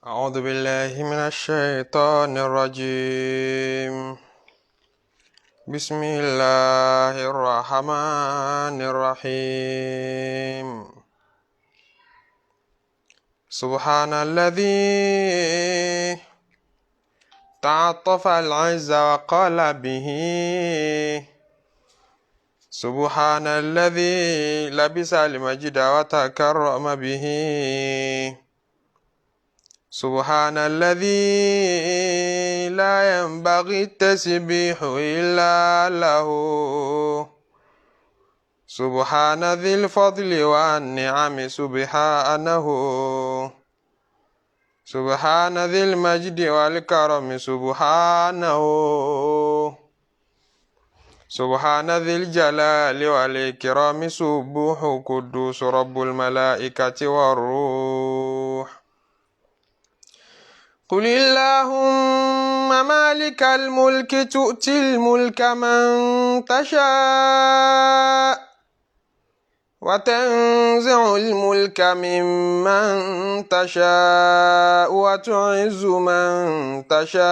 أعوذ بالله من الشيطان الرجيم. بسم الله الرحمن الرحيم. سبحان الذي تعطف العز وقال به. سبحان الذي لبس المجد وتكرم به. سبحان الذي لا ينبغي التسبيح إلا له. سبحان ذي الفضل والنعم سبحانه. سبحان ذي المجد والكرم سبحانه. سبحان ذي الجلال والإكرام سبوح قدوس رب الملائكة والروح. قل اللهم مالك الملك تؤتي الملك من تشاء وتنزع الملك ممن تشاء وتعز من تشاء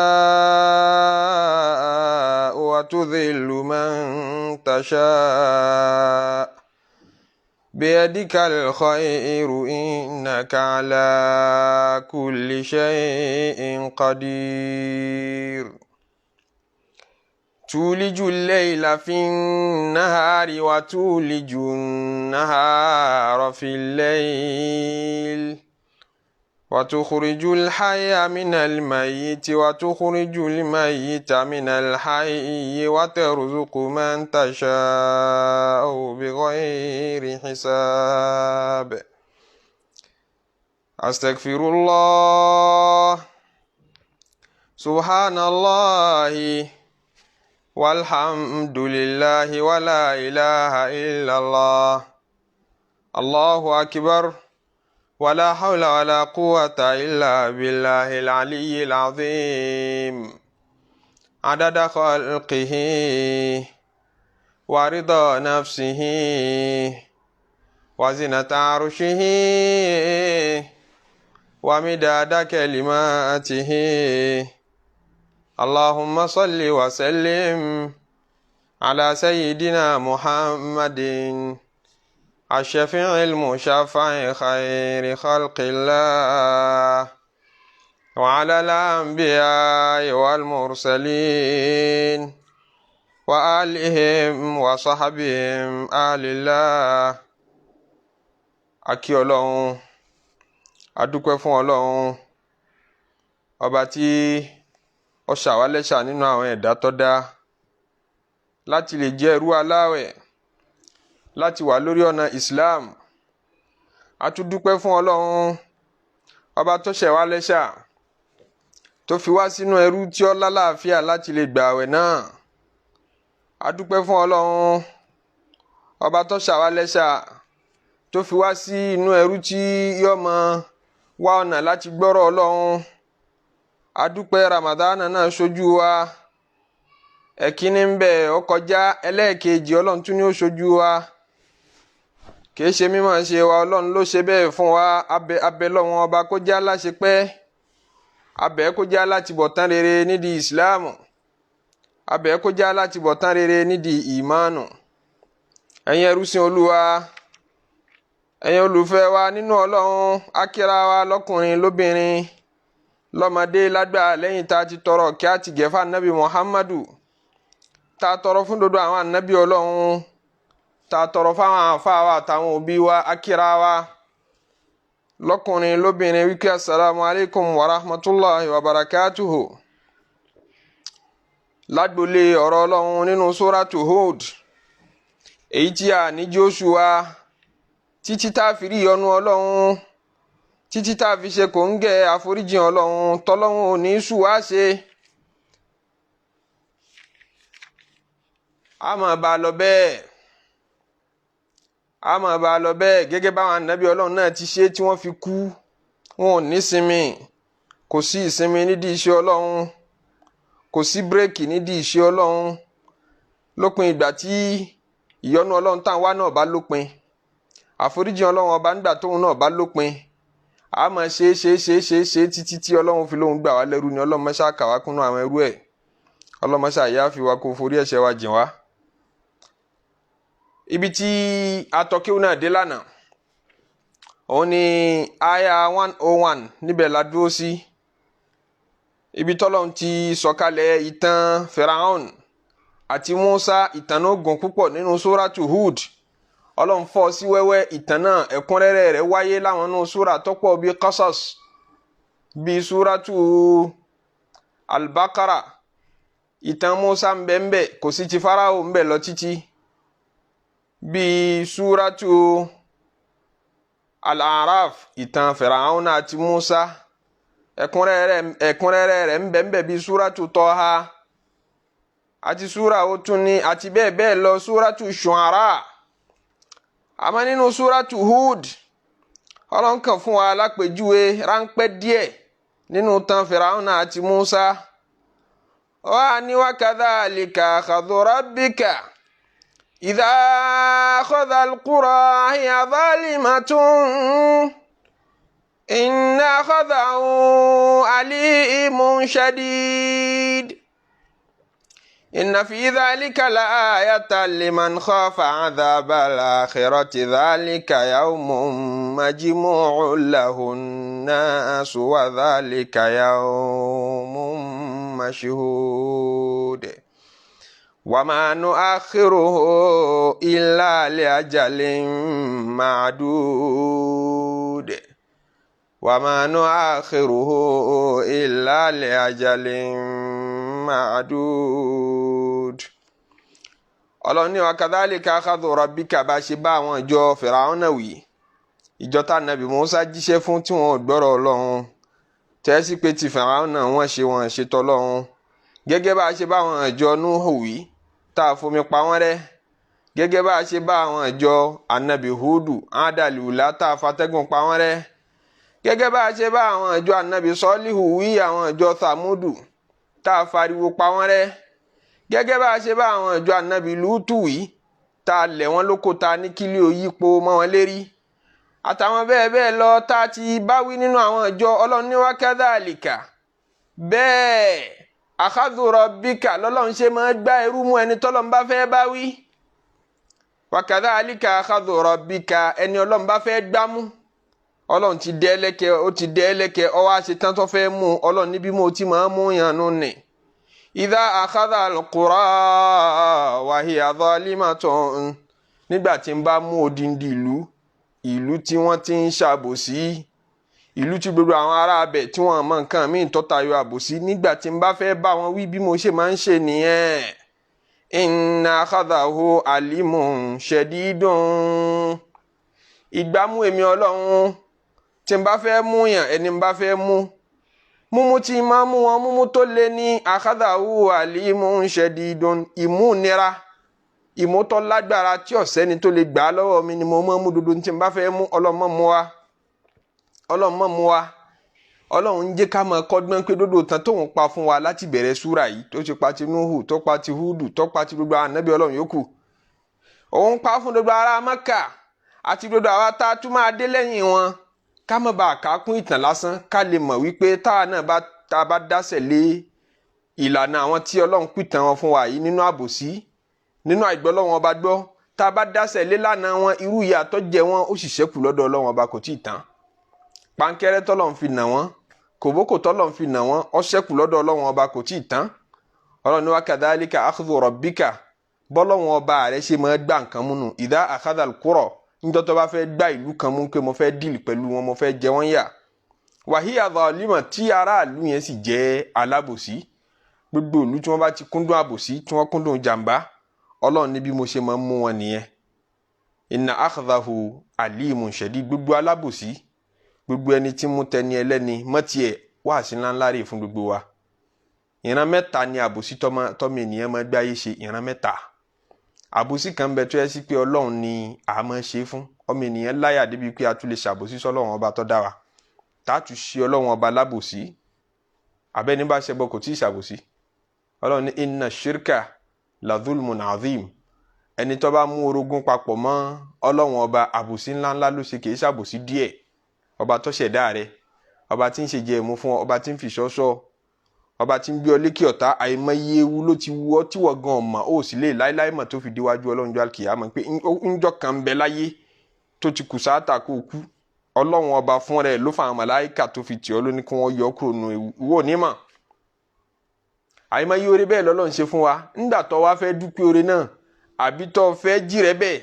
وتذل من تشاء بيدك الخير إنك على كل شيء قدير. تولج الليل في النهار وتولج النهار في الليل وتخرج الحي من الميت وتخرج الميت من الحي وترزق من تشاء بغير حساب. أستغفر الله. سبحان الله والحمد لله ولا إله إلا الله الله أكبر ولا حول ولا قوة إلا بالله العلي العظيم. عدد خلقه ورضا نفسه وزنة عرشه ومداد كلماته. اللهم صل وسلم على سيدنا محمد الشفيع المشفع خير خلق الله وعلى الأنبياء والمرسلين وآلهم وصحبهم آل الله. A kí Ọlọ́run, a dúpẹ́ fún Ọlọ́run ọba tí ó ṣà wá lẹ́ṣà nínú àwọn ẹ̀dá tó dá láti lè jẹ́ ẹrú aláwẹ̀, láti wà lórí ọ̀nà Islam. A tún dúpẹ́ fún Ọlọ́run ọba tó ṣẹ̀ wá lẹ́ṣà, tó fi wá sínú ẹrú tí ó lálàáfíà láti lè gbà àwẹ̀ náà. A dúpẹ́ fún Ọlọ́run ọba tó ṣà wá lẹ́ṣà, tó fi wá sí inú ẹrú tí yóò máa wá ọ̀nà láti gbọ́rọ̀ Ọlọ́run. A dúpẹ́ Ramadan náà ṣojú wa, ẹ̀kíní ń bẹ ó kọjá, ẹlẹ́ẹ̀kejì Ọlọ́run tún ní ó ṣojú wa. Kìí ṣe mímọ̀ ṣe wa, Ọlọ́run ló ṣe bẹ́ẹ̀ fún wa. Abẹ lọ́wọ́n ọba kó jẹ́ aláṣẹ pẹ́, abẹ kó jẹ́ alátìbọ̀tán rere nídìí ìsìláàmù, abẹ kó jẹ́ alátìbọ̀tán rere nídìí ìmánu. Ẹ̀yin ẹrúsìn Olúwa, ẹ̀yin olùfẹ́ wa nínú Ọlọ́run, akíra wa lọ́kùnrin lóbìnrin lọ́mọdé lágbà, lẹ́yìn tá a ti tọrọ kí a ti gẹ̀fà nábì Muhammadu, tá a tọrọ fún dodo àwọn ànábì Ọlọ́run, tá a tọrọ fáwọn àfáà wa àtàwọn òbí wa, akíra wa lọ́kùnrin lóbìnrin wípé asalaamu alaykum wa rahmatulahi wa barakatuhu. Lágbolé ọ̀rọ̀ Ọlọ́run nínú suratu Hud, èyí tí a ní Jóṣúà títí tá a fi rí ìyọ́nú Ọlọ́run, títí tá a fi ṣe kòńgẹ́ àforíjìn Ọlọ́run, tọ́lọ́run ò ní sùn wá ṣe. A máa bá a lọ bẹ́ẹ̀, a máa bá a lọ bẹ́ẹ̀ gẹ́gẹ́ báwọn ànábì Ọlọ́run náà ti ṣe tí wọ́n fi kú. Wọn ò ní sinmi, kò sí ìsinmi nídìí iṣẹ́ Ọlọ́run, kò sí bírèkì nídìí iṣẹ́ Ọlọ́run. Lópin ìgbà tí ìyọ́nú Ọlọ́run táwọn wá náà bá lópin, àforíjìn Ọlọ́run ọba nígbà tóun náà bá lópin, A máa ṣe ṣe ṣe ṣe ṣe títí tí Ọlọ́run fi lóun gbà wá lẹ́rú ni. Ọlọ́run máṣá kà wá kúnnú àwọn ẹrú ẹ̀. Ọlọ́run máṣá yá fi wá kó forí ẹ̀ṣẹ̀ wa jìn wá. Ibi tí atọ́kíw náà dé lánàá, òun ni aya 101. Níbẹ̀ la dúró sí, ibi tọ́lọ́run ti sọ̀kalẹ̀ ìtàn Firaun àti Musa. Ìtàn náà gùn púpọ̀ nínú Suratu Hud. Ọlọ́run fọ́ sí wẹ́wẹ́ ìtàn náà. Ẹ̀kúnrẹ́rẹ́ rẹ̀ wáyé láwọn nínú súra tọ́pọ̀, bíi Qasas, bíi Suratu Al-Baqara. Ìtàn Musa ń bẹ ń bẹ, kò sí ti Farao ń bẹ lọ títí, bíi Suratu Al-Araf. Ìtàn Firaun àti Musa, ẹ̀kúnrẹ́rẹ́ rẹ̀ ń bẹ ń bẹ, bíi Suratu Tọ́ha àti súra ó tún ní àti bẹ́ẹ̀ bẹ́ẹ̀ lọ, Suratu Shu'ara. Àmọ́ nínú Suratu Hud, Ọlọ́run kàn fún wa lápèjúwe ráńpẹ́ díẹ̀ nínú tán Fìràwọ̀nà àti Musa. Wà ní wa kadhalika akhadhu rabbika idha akhadha al-qura hiya zalimatun inna akhadhahu alimun shadid. إن في ذلك لآية لمن خاف عذاب الآخرة ذلك يوم مجموع له الناس وذلك يوم مشهود وما نؤخره إلا لأجل معدود وما نؤخره إلا لأجل معدود. Ọlọ́run ní وكذلك أخذ ربك, bá ṣe bá àwọn ìjọ Fìràwọ́nà wí, ìjọ tá nàbì Mùsá jíṣẹ́ fún tí wọ́n gbọ́rọ̀ Ọlọ́run, tẹ́sí pé ti Fìràwọ́nà wọ́n ṣe, wọ́n ṣe tọ́lọ́run. Gẹ́gẹ́ bá a ṣe bá àwọn ìjọ Núhù wí, tá a fomi pa wọ́n rẹ́, gẹ́gẹ́ bá a ṣe bá àwọn ìjọ anabi Hudu ádàlùlá, tá a fatẹ́gùn pa wọ́n rẹ́, gẹ́gẹ́ bá a ṣe bá àwọn ìjọ anabi Sọ́líhù wí, àwọn ìjọ Sàmúdù, tá a fariwo pa wọ́n rẹ́, gẹ́gẹ́ bá a ṣe bá àwọn ìjọ anabi Lútù wí, tá a lẹ̀ wọ́n lóko, tá a ní kílí òyìnbó mọ́ wọn lérí, àtàwọn bẹ́ẹ̀ bẹ́ẹ̀ lọ tá a ti báwí nínú àwọn ìjọ. Ọlọ́run ní وكذلك, bẹ́ẹ̀, أخذ ربك, lọ́lọ́run ṣe máa gbá ẹrú mú ẹni tọ́lọ́run bá fẹ́ báwí. وكذلك أخذ ربك, ẹni Ọlọ́run bá fẹ́ gbámú, Ọlọ́run ti dẹ́ lẹ́kẹ́, ó ti dẹ́ lẹ́kẹ́, ó wá ṣe tán tó fẹ́ mú. Ọlọ́run níbi mo ti máa mú yànnú nì. إذا أخذ القرى وهي ظالمة, nígbà tí n bá mú odindi ìlú, ìlú tí wọ́n ti ń ṣàbòsí, ìlú tí gbogbo àwọn ará abẹ tí wọ́n mọ nǹkan míì tó tayọ àbòsí, nígbà tí n bá fẹ́ bá wọn wí, bí mo ṣe máa ń ṣe nìyẹn. إن أخذه أليم شديد. Ìgbámú èmi Ọlọ́run tí n bá fẹ́ mú yàn, ẹni n bá fẹ́ mú, múmú tí máa mú wọn, múmú tó lé ní. أخذه أليم شديد, ìmúnira, ìmútọ́ lágbára tí ọ̀sẹ́ni tó lè gbà á lọ́wọ́ mi ni mo máa mú dodo tí n bá fẹ́ mú. Ọlọ́run mọ́ mú wa, Ọlọ́run mọ́ mú wa. Ọlọ́run ń jẹ́ ká máa kọ́gbọ́n pé dódò tán tóun pa fún wa láti bẹ̀rẹ̀ súrà yìí, tó ti pa ti Nuhu, tó pa ti Hudu, tó pa ti gbogbo àwọn ànábì Ọlọ́run yòókù, òun pa fún gbogbo ará Mẹ́kà àti gbogbo àwa tá a tún máa dé lẹ́yìn wọn, ká má bàa kà á kún ìtàn lásán, ká lè mọ̀ wípé táwa náà bá tá a bá dásẹ̀ lé ìlànà àwọn tí Ọlọ́run pìtàn wọn fún wa yìí nínú àbòsí, nínú àìgbọ́ Ọlọ́run ọba gbọ́, tá a bá dásẹ̀ lé lánàá wọn, irú ìyà tó jẹ wọn, ó sì ṣẹ́kù lọ́dọ̀ Ọlọ́run ọba, kò tí ì tán. Pankẹ́rẹ́ tọ́lọ́run fi nà wọ́n, kòbókò tọ́lọ́run fi nà wọ́n, ó ṣẹ́kù lọ́dọ̀ Ọlọ́run ọba, kò tí ì tán. Ọlọ́run ní وكذلك أخذ ربك, bọ́lọ́run ọba rẹ̀ ṣe máa gbà nǹkan múnu. إذا أخذ القرى, níjọ́ tó bá fẹ́ gbá ìlú kan mú pé mo fẹ́ deal pẹ̀lú wọn, mo fẹ́ jẹ wọ́n yà, وهي ظالمة, tí aráàlú yẹn sì jẹ́ alábòsí. Gbogbo ìlú tí wọ́n bá ti kúndùn àbòsí, tí wọ́n kúndùn jàǹbá, Ọlọ́run ní bí mo ṣe máa ń mú wọn nìyẹn. إن أخذه أليم شديد. Gbogbo alábòsí, gbogbo ẹni tí mú tẹni ẹlẹ́ni mọ́tiẹ̀, wáàsí ńláńlá rè fún gbogbo wa. Ìran mẹ́ta ni àbòsí tọ́mọ ènìyàn máa gbáyé ṣe. Ìran mẹ́ta àbòsí kan bẹ tó yẹ sí pé Ọlọ́run ni a máa ṣe fún. Ọmọ ènìyàn láyà débi pé a tún lè ṣàbòsí sọ́lọ́run ọba tó dá wa, tá a tún ṣe Ọlọ́run ọba lábòsí. Abẹ́ni bá ṣẹbọ kò tí ì ṣàbòsí. Ọlọ́run ní إن الشرك لظلم عظيم. Ẹni tó bá mú orogún papọ̀ mọ́ Ọlọ́run ọba, àbòsí ńláńlá ló ṣe, kì í ṣàbòsí díẹ̀. Ọba tó ṣẹ̀dá rẹ, ọba tí ń ṣe jẹ ẹ̀mú fún ọ, ọba tí ń fi ṣọ́ṣọ́, ọba tí ń gbé ọ lékè ọ̀tá. Àìmọye ewu ló ti wú ọ tí wọ́n gan ọ̀mà ó sì lè láéláé mọ̀ tó fi déwájú Ọlọ́run jọ àlùkìyámọ̀ pé ńjọ́ kan ń bẹ láyé tó ti kù sáátà kó o kú. Ọlọ́run ọba fún rẹ̀ ló fa àwọn màláìkà tó fi tì ọ́ lóní kí wọ́n yọ kúrò nù ewu ìwọ onímọ̀. Àìmọye oore bẹ́ẹ̀ lọ́lọ́run ṣe fún wa. Ńgbà tó wá fẹ́ dúpẹ́ oore náà, àbí tó fẹ́ jìrẹ́ bẹ́ẹ̀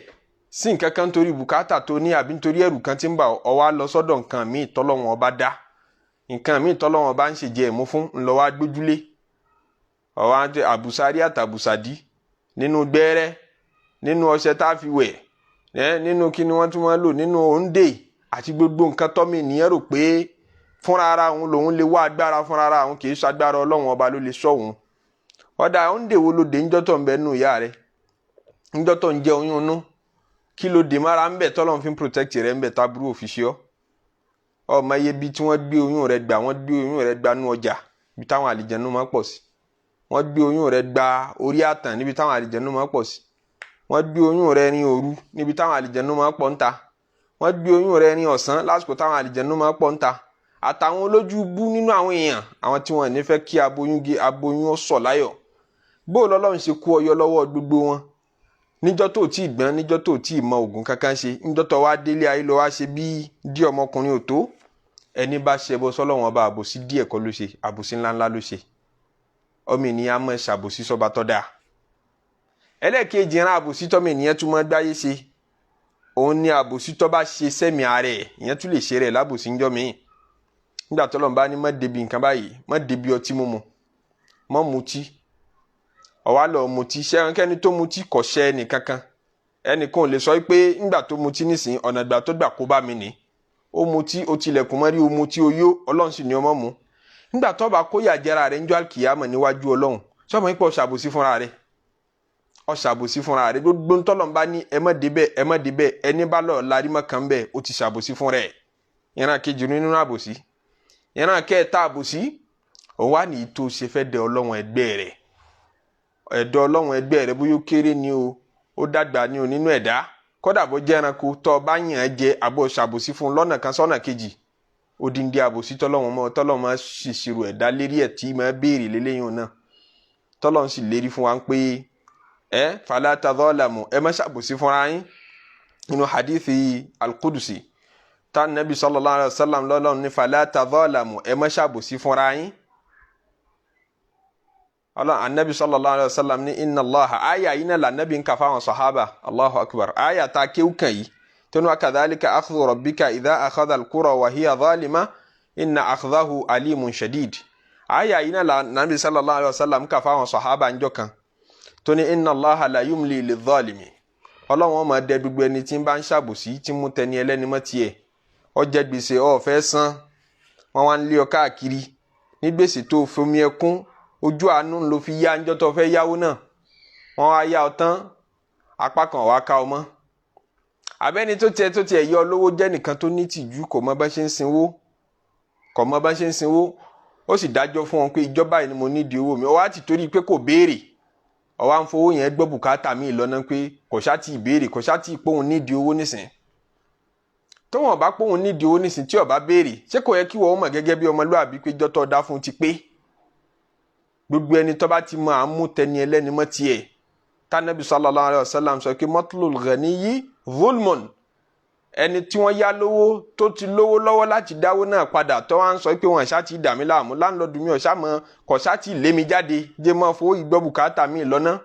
sí nǹkan kan nítorí bùkátà tó ní, àbí nítorí ẹrù kan tí ń bà ọ, wá lọ sọ́dọ̀ nǹkan míì tọ́lọ́run ọba dá, nǹkan míì tọ́lọ́run ọba ń ṣèjẹ ẹ̀mú fún ńlọ wá gbójúlé. Ọwọ́ àti àbùsárí àtàbùsàdí nínú gbẹ́rẹ́, nínú ọṣẹ tá a fi wẹ̀ ẹ, nínú kí ni wọ́n tún máa ń lò, nínú òǹdè àti gbogbo nǹkan tọ́mì ènìyàn rò pé fúnra ara òun lòun lè wá agbára fúnra ara òun, kì í ṣagbára Ọlọ́run ọba ló lè sọ òun. Ọ̀dà òǹdè wo ló dé ńjọ́ tó ń bẹ nù ìyá rẹ̀, ńjọ́ tó ń jẹ oyún inú? Kí ló dé mára ń bẹ tọ́lọ́run fi ń protect rẹ̀ ń bẹ tábúrò òfin ṣe ọ́? Ọmọ iye bí tí wọ́n gbé oyún rẹ̀ gbà. Wọ́n gbé oyún rẹ̀ gbà nú ọjà bí táwọn àlìjẹnú máa pọ̀ sí. Wọ́n gbé oyún rẹ̀ gba orí àtàn níbi táwọn àlìjẹnú máa pọ̀ sí. Wọ́n gbé oyún rẹ̀ ní òru níbi táwọn àlìjẹnú máa pọ̀ ń ta. Wọ́n gbé oyún rẹ̀ ní ọ̀sán lásìkò táwọn àlìjẹnú máa pọ̀ ń ta, àtàwọn olójú bú nínú àwọn èèyàn, àwọn tí wọ́n ní fẹ́ kí aboyún gé aboyún ó sọ̀ láyọ̀. Bó lọ́lọ́run ṣe kó ọyọ lọ́wọ́ gbogbo wọn níjọ́ tó tí ì gbọ́n, níjọ́ tó tí ì mọ ògùn kankan ṣe, níjọ́ tó wá délé ayé lọ wá ṣe bí dí ọmọkùnrin ò tó. Ẹni bá ṣẹbọ sọ́lọ́run ọba, àbòsí díẹ̀ kọ́ ló ṣe, àbòsí ńláńlá ló ṣe. Ọmọ ènìyàn máa ṣàbòsí sọba tó dáa. Ẹlẹ́ẹ̀kejì ìran àbòsí tọ́mọ ènìyàn tún máa gbáyé ṣe, òun ni àbòsí tó bá ṣe sẹ́mi ara ẹ̀. Ìyẹn tún lè ṣe rẹ̀ lábòsí ńjọ́ míì. Nígbà tọ́lọ́run bá ní má débi nǹkan báyìí, má débi ọtí mímu, má mutí, ó wá lọ mutí. Ṣẹ́ńkẹ́ni tó mutí kò ṣẹ́ ẹnì kankan? Ẹnìkan ò lè sọ pé ńgbà tó mutí nísìnyí, ọ̀nà ìgbà tó gbà kó bá mi nì. Ó mutí, ó tilẹ̀kùn mọ́rí, ó mutí, ó yó, Ọlọ́run sì ní ọmọ mu. Nígbà tó bá kó yàjẹra rẹ̀ ńjọ́ àlùkìyámọ̀ níwájú Ọlọ́run, sọmọ ipò ọ̀ṣàbòsí fúnra rẹ̀, ọ̀ṣàbòsí fúnra rẹ̀. Gbogbo ntọ́lọ́n bá ní ẹ má débẹ̀, ẹ má débẹ̀, ẹni bá lọ larí mọ́ kàn bẹ́ẹ̀, ó ti ṣàbòsí fúnra ẹ̀. Ìran kejì nínú àbòsí. Ìran kẹta àbòsí, òun wà ní tó ṣe fẹ́ dẹ Ọlọ́run ẹgbẹ́ rẹ̀, ẹ̀dọ́ Ọlọ́run ẹgbẹ́ rẹ̀, bóyá ó kéré ni o, ó dàgbà ni o, nínú ẹ̀dá, kódà bó jẹ́ ẹranko tó o bá yàn án jẹ, àbọ̀ ṣàbòsí fún un lọ́nà kan sọ́nà kejì, odindi àbòsí tọ́lọ́run mọ́, tọ́lọ́run máa ṣìṣirò ẹ̀dá lérí ẹ̀ tí máa béèrè lélẹ́yìn náà. Tọ́lọ́run sì lérí fún wa pé ẹ fala tadhalamu, ẹ má ṣàbòsí fúnra yín. Nínú hadithi al-Qudusi tá nabi sallallahu alayhi wa sallam lọ́lọ́run ní fala tadhalamu, ẹ má ṣàbòsí fúnra yín. Ọlọ́run, anabi sallallahu alayhi wa sallam ní inna Allaha, aya yìí náà lànàbí ń kà fáwọn sahaba. Allahu akbar! Aya ta kéwù kàn yìí tẹnu wa, kadhalika akhdhu rabbika idha akhadha al-qura wa hiya zalima inna akhdahu alimun shadid. Aya yìí náà lànàbí sallallahu alayhi wa sallam kà fáwọn sahaba ńjọ́ kan tó ní inna Allaha la yumli lidh-dhalimi. Ọlọ́run ó máa dẹ gbogbo ẹni tí ń bá ń ṣàbòsí, tí ń mú tẹni ẹlẹ́ni mọ́ tiẹ̀. Ó jẹ gbèsè, ó fẹ́ san, wọ́n wá ń lé ọ káàkiri ní gbèsè tó fomi ẹkún ojú àánú ló fi yá ńjọ́ tó fẹ́ yáwó náà. Wọ́n wá yá ọ tán, apá kan wá ká ọ mọ́. Abẹ́ni tó tiẹ̀ yọ lówó jẹ́ nìkan tó ní tìjú, kò mọ bá ṣe ń sinwó, kò mọ bá ṣe ń sinwó. Ó sì dájọ́ fún wọn pé ìjọba yìí ni mo nídìí owó mi. Ó wá ti torí pé kò béèrè, ó wá ń fowó yẹn gbọ́ bùkátà mi lọ́nà pé kò ṣá tí ì béèrè, kò ṣá tí ì póun nídìí owó nísìn. Tó wọn bá póun nídìí owó nísìn, tí ó bá béèrè, ṣé kò yẹ kí wọ́n mọ̀ gẹ́gẹ́ bí ọmọlúwàbí pé jọ́tọ̀ dá fún ti pé? Gbogbo ẹni tó bá ti mọ àmú tẹni ẹlẹ́ni mọ́ tiẹ̀, tánàbí sallallahu alayhi wa sallam sọ pé matlul ghaniyyi zulmun. Ẹni tí wọ́n yá lówó, tó ti lówó lọ́wọ́ láti dáwó náà padà, tó wá ń sọ pé wọ́n ṣá ti dà mí láàmú, landlord mi ọ̀ṣá mọ́ kò ṣá ti lé mi jáde, jẹ́ mọ́ fowó ìgbọ́ bùkátà mi lọ́nà.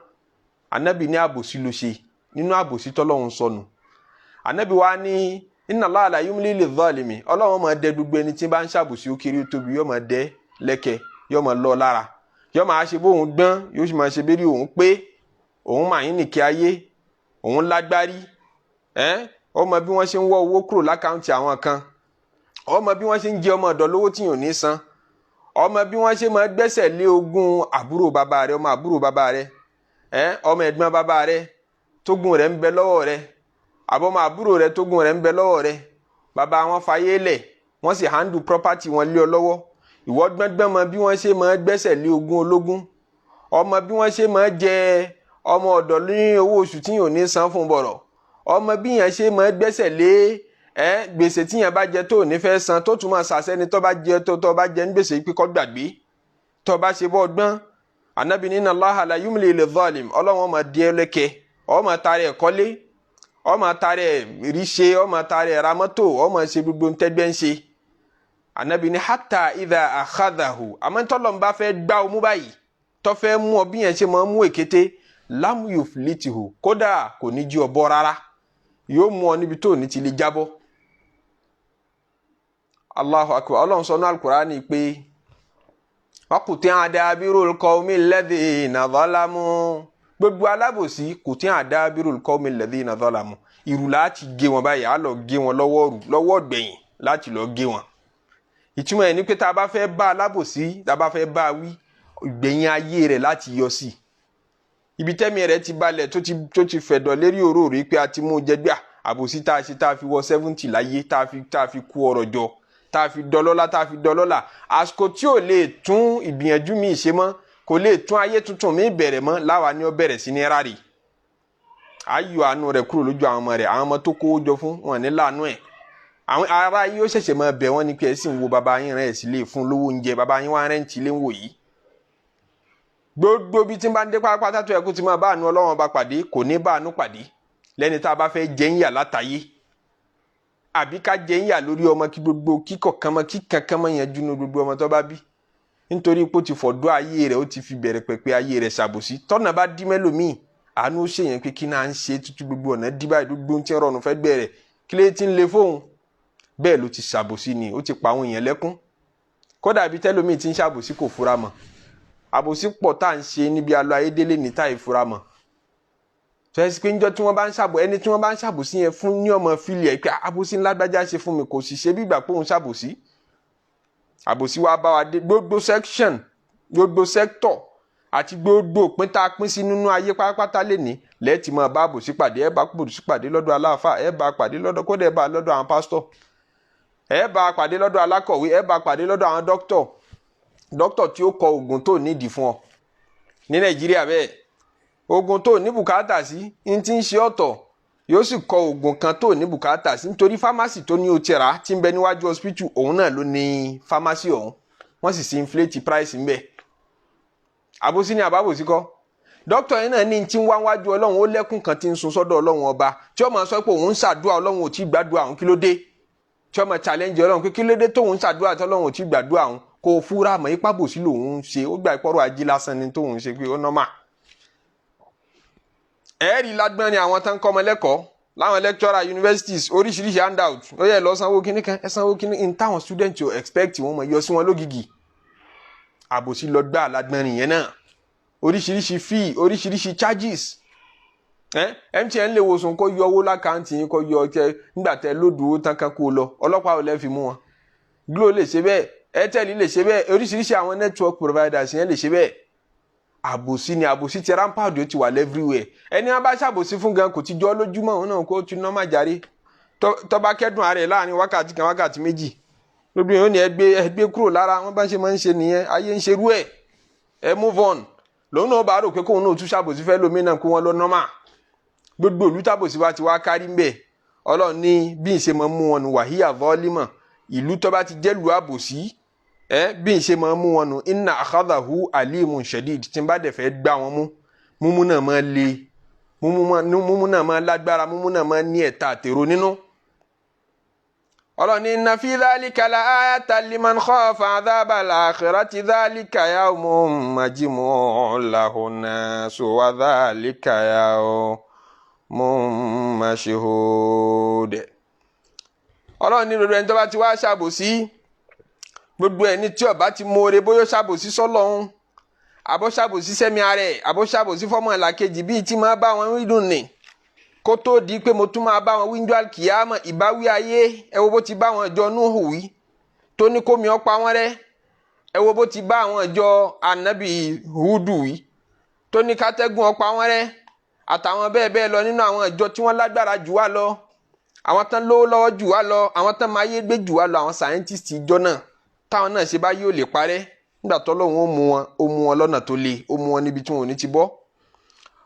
Anabi ní àbòsí ló ṣe. Nínú àbòsí tọ́lọ́run sọnù, anabi wa ní inna Allaha la yumli lidh-dhalimi. Ọlọ́run máa dẹ gbogbo ẹni tí bá ń ṣàbòsí, ó kéré, ó tóbi, yóò máa dẹ lẹ́kẹ̀, yóò máa lọ lára, yóò máa ṣe bóun gbọ́n, yóò sì máa ṣe bẹ́rí òun pé òun máa ń nìkẹ́ ayé, òun lágbárí ẹ́. Ó mọ bí wọ́n ṣe ń wọ́ owó kúrò l'account àwọn kan, ó mọ bí wọ́n ṣe ń jẹ ọmọ ọ̀dọ̀ lówó tí yóò ní san, ó mọ bí wọ́n ṣe máa gbẹ́sẹ̀ lé ogún àbúrò bàbá rẹ̀, ọmọ àbúrò bàbá rẹ̀ ẹ́, ọmọ ẹ̀gbọ́n bàbá rẹ̀ tógún rẹ̀ ń bẹ lọ́wọ́ rẹ̀, àbọ̀mọ àbúrò rẹ̀ tógún rẹ̀ ń bẹ lọ́wọ́ rẹ̀. Bàbá wọn fayé lẹ̀, wọ́n sì handle property wọn lé ọ lọ́wọ́. Ìwọ gbọ́ngbọ́n mọ bí wọ́n ṣe máa gbẹ́sẹ̀ lé ogún ológun, ọmọ bí wọ́n ṣe máa jẹ ọmọ ọ̀dọ̀ ní owó oṣù tí yóò ní san fún bọ̀rọ̀, ọmọ bí yẹn ṣe máa gbẹ́sẹ̀ lé Ẹ gbèsè tíyẹn bá jẹ tó ò ní fẹ́ san, tó tún máa sàṣẹ́ni tó bá jẹ tó bá jẹ ní gbèsè pé kó gbàgbé tó bá ṣe bọ́ gbọ́n. Anabi ní inna Allaha la yumli lidh-dhalim, Ọlọ́run ọmọ díẹ̀ lẹ́kẹ̀, ọmọ tari ẹ̀ kọ́lé, ọmọ tari ẹ̀ ríṣe, ọmọ tari ẹ̀ ra mọ́tò, ọmọ ṣe gbogbo ntẹ́gbẹ́ ń ṣe. Anabi ní hatta idha akhadhahu, àmọ́ tọ́lọ́n bá fẹ́ gbá ọmú báyìí, tó fẹ́ mú ọ bí yẹn ṣe máa mú èkété, lam yuflitihu, kódà kò ní jí ọ bọ́ rárá, yóò mú ọ níbi tó ní ti lè jábọ́. Allahu akbar. Ọlọ́run sọ ní Al-Qur'ani pé waquti'a dabirul qawmi alladhina zalamu, gbogbo alábòsí, quti'a dabirul qawmi alladhina zalamu, ìrù láti gé wọn báyìí, á lọ gé wọn lọ́wọ́ rù lọ́wọ́ gbẹ̀yìn láti lọ gé wọn. Ìtumọ̀ ẹ̀ ní pé tá a bá fẹ́ bá alábòsí, tá a bá fẹ́ bá a wí, ìgbẹ̀yìn ayé rẹ̀ láti yọ sí ibi tẹ́mi rẹ̀ ti balẹ̀, tó ti fẹ̀dọ̀ lérí òró rí pé a ti mú un jẹgbẹ́ àbòsí tá a ṣe, tá a fi wọ 70 láyé, tá a fi kú ọrọ̀ jọ, tá a fi dọlọ́lá, tá a fi dọlọ́lá, àsìkò tí ò lè tún ìgbìyànjú mi ṣe mọ́, kò lè tún ayé tuntun mi bẹ̀rẹ̀ mọ́, láwa ni ó bẹ̀rẹ̀ sí ní ráre. Ayọ̀ àánú rẹ̀ kúrò lójú àwọn ọmọ rẹ̀, àwọn ọmọ tó kówó jọ fún wọn ní láàánú ẹ̀. Àwọn ará yìí ó ṣẹ̀ṣẹ̀ máa bẹ̀ wọ́n ní pé ẹ sì ń wo bàbá yín rẹ̀ sí lè fún lówó oúnjẹ, bàbá yín wá rent ilé ń wò yìí. Gbogbo bí tí ń bá ń dé pátápátá tó yẹ kó ti máa bá àánú Ọlọ́run ọba pàdé, kò ní bá àánú pàdé. Lẹ́ni tá a bá fẹ́ jẹ́ ń yà látàyé, àbí ká jẹ́ ń yà lórí ọmọ, kí gbogbo kíkọ̀ kan mọ́, kíkan kan mọ́ yẹn júnú gbogbo ọmọ tó bá bí, nítorí pé ó ti fọ̀dọ́ ayé rẹ̀, ó ti fi bẹ̀rẹ̀ pẹ̀pẹ̀ ayé rẹ̀ ṣàbòsí. Tọ́nà bá dí mẹ́lòmíì, àánú ó ṣèyàn pé kí náà ń ṣe tútù, gbogbo ọ̀nà dí báyìí, gbogbo ń tí ń rọrùn fẹ́ gbẹ̀rẹ̀, kí lè ti ń le fóun bẹ́ẹ̀? Ló ti ṣàbòsí ni, ó ti pa àwọn èèyàn lẹ́kún. Kódà bí tẹ́lómi ti ń ṣàbòsí kò fura mọ́. Àbòsí pọ̀ tá à ń ṣe níbi alọ́ ayédélé ní táì fura mọ́. Tọ́sí pé níjọ́ tí wọ́n bá ń ṣàbò, ẹni tí wọ́n bá ń ṣàbòsí yẹn fún ní ọmọ fílì ẹ̀ pé àbòsí ńlágbájá ṣe fún mi, kò sì ṣe bí ìgbà pé òun ṣàbòsí. Àbòsí wa bá wa dé gbogbo section, gbogbo sector àti gbogbo òpin tá a pín sí nínú ayé pátápátá lè ní lẹ́ẹ̀tì máa bá àbòsí pàdé. Ẹ bá àbòsí pàdé lọ́dọ̀ aláàfáà, ẹ bá pàdé lọ́dọ̀, kódà ẹ bá lọ́dọ̀ àwọn pásítọ̀, ẹ bá pàdé lọ́dọ̀ alákọ̀wé, ẹ bá pàdé lọ́dọ̀ àwọn dókítọ̀, dókítọ̀ tí ó kọ oògùn tó nídìí fún ọ ní Nàìjíríà bẹ́ẹ̀, oògùn tó ní bùkátà sí ní ti ń ṣe ọ̀tọ̀, yóò sì kọ oògùn kan tó ní bùkátà sí, nítorí pharmacy tó ní o ti rà tí ń bẹ níwájú hospital, òun náà ló ní pharmacy ọ̀hún, wọ́n sì sì inflate price ń bẹ. Àbòsí ni àbábòsí kọ́? Dókítà yẹn náà ní tí ń wá wájú Ọlọ́run, ó lẹ́kùn kan tí ń sun sọ́dọ̀ Ọlọ́run ọba, tí ó máa sọ pé òun ń ṣàdúrà, Ọlọ́run ò tí ì gbàdúrà òun, kí ló dé? Tí ó máa challenge Ọlọ́run pé kí ló dé tóun ń ṣàdúrà tí Ọlọ́run ò tí ì gbàdúrà òun? Kó o fúra mọ́ ipá bòsí lòun ń ṣe, ó gbà ìpọ́rọ̀ ajé lásán ni tóun ń ṣe pé ó normal. Ẹ̀ẹ́rì lágbọ́n ni àwọn tán kọ́ ọmọ lẹ́kọ̀ọ́ láwọn lecturer universities, oríṣiríṣi handout ó yẹ lọ sanwó kíní kan, ẹ sanwó kíní ní táwọn student ò expect, wọn mọ̀ yọ sí wọn lógìgì. Àbòsí lọ gbà lágbọ́nrin yẹn náà, oríṣiríṣi fee, oríṣiríṣi charges. MTN lè wòsàn kó yọ owó l'account yín, kó yọ tẹ nígbà tẹ lódù owó tán kan kó lọ, ọlọ́pàá ò lẹ́ fi mú wọn. Glo lè ṣe bẹ́ẹ̀, Airtel lè ṣe bẹ́ẹ̀, oríṣiríṣi àwọn network providers yẹn lè ṣe bẹ́ẹ̀. Àbòsí ni, àbòsí ti rampart, ó ti wà everywhere. Ẹni wọn bá ṣàbòsí fún gan kò ti jọ lójúmọ́, òun náà kó ti normal jàre. Tó bá kẹ́dùn ara ẹ̀ láàrin wákàtí kan, wákàtí 2, gbogbo yẹn ó ní ẹgbẹ́ ẹgbẹ́ kúrò lára wọn, bá ń ṣe máa ń ṣe nìyẹn, ayé ń ṣerú ẹ̀, ẹ move on. Lòun náà bá rò pé kóun náà tún ṣàbòsí fẹ́ lómi náà, kó wọn lọ normal. Gbogbo ìlú tábòsí wa ti wá kárí ń bẹ̀, Ọlọ́run ní bí n ṣe máa mú wọn nù, wàhíyà zọ́ọ́límọ̀, ìlú tó bá ti jẹ́ lu àbòsí ẹ, bí n ṣe máa mú wọn nù, inna akhadahu alimun shadid, tí n bá dẹ̀ fẹ́ gbá wọn mú, múmú náà máa le, múmú náà máa lágbára, múmú náà máa ní ẹ̀ta àtèrò nínú. Ọlọ́run ní inna fi dhalika la ayatan liman khafa adhabal akhirati dhalika yawmun majmu'un lahun nasu wa dhalika yawmun mashhud. Ọlọ́run ní gbogbo ẹni tó bá ti wá ṣàbòsí, gbogbo ẹni tí ó bá ti mọ̀ọ́rẹ́, bóyá ṣàbòsí sọ́lọ́hún, àbó ṣàbòsí sẹ́mi ara ẹ̀, àbó ṣàbòsí fọ́mọ làkejì, bíi tí máa bá wọn wí dùn ní kó tó di pé mo tún máa bá wọn wíńdó àkìyámọ̀ ìbáwí ayé. Ẹ wo bó ti bá wọn ìjọ Núhù wí tó ní kó mi ọ́ pa wọ́n rẹ́. Ẹ wo bó ti bá àwọn ìjọ anabi Húdù wí tó ní kátẹ́gùn ó pa wọ́n rẹ́, àtàwọn bẹ́ẹ̀ bẹ́ẹ̀ lọ nínú àwọn ìjọ tí wọ́n lágbára jù wá lọ, àwọn tán lówó lọ́wọ́ jù wá lọ, àwọn tán máa yé gbé jù wá lọ, àwọn scientist ìjọ náà, táwọn náà ṣe bá yóò lè parẹ́. Nígbà tọ́lọ́hún ó mú wọn, ó mú wọn lọ́nà tó le, ó mú wọn níbi tí wọn ò ní ti bọ́.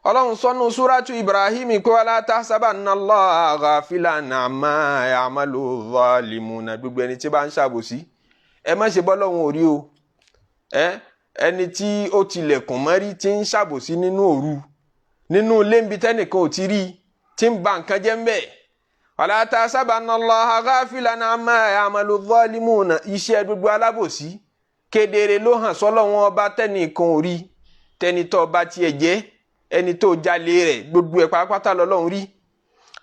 Ọlọ́run sọ́nù súrátù Ibrahim pé wala tahsabanna Allaha ghafilan amma ya'malu zalimuna. Gbogbo ẹni tí bá ń ṣàbòsí, ẹ má ṣe bọ́lọ́run ò rí o. Ẹni tí ó tilẹ̀kùn mọ́rí tí ń ṣàbòsí nínú òru, nínú ilé níbi tẹ́nìkan ò ti rí, tí ń ba nǹkan jẹ́ ń bẹ̀. Wala tahsabanna Allaha ghafilan amma ya'malu zalimuna. Iṣẹ́ gbogbo alábòsí kedere ló hàn sọ́lọ́run ọba tẹ́nìkan ò rí, tẹ́ni tó bá tiẹ̀ jẹ́, ẹni tó jalè rẹ̀, gbogbo ẹ̀ pátápátá lọ́lọ́run rí.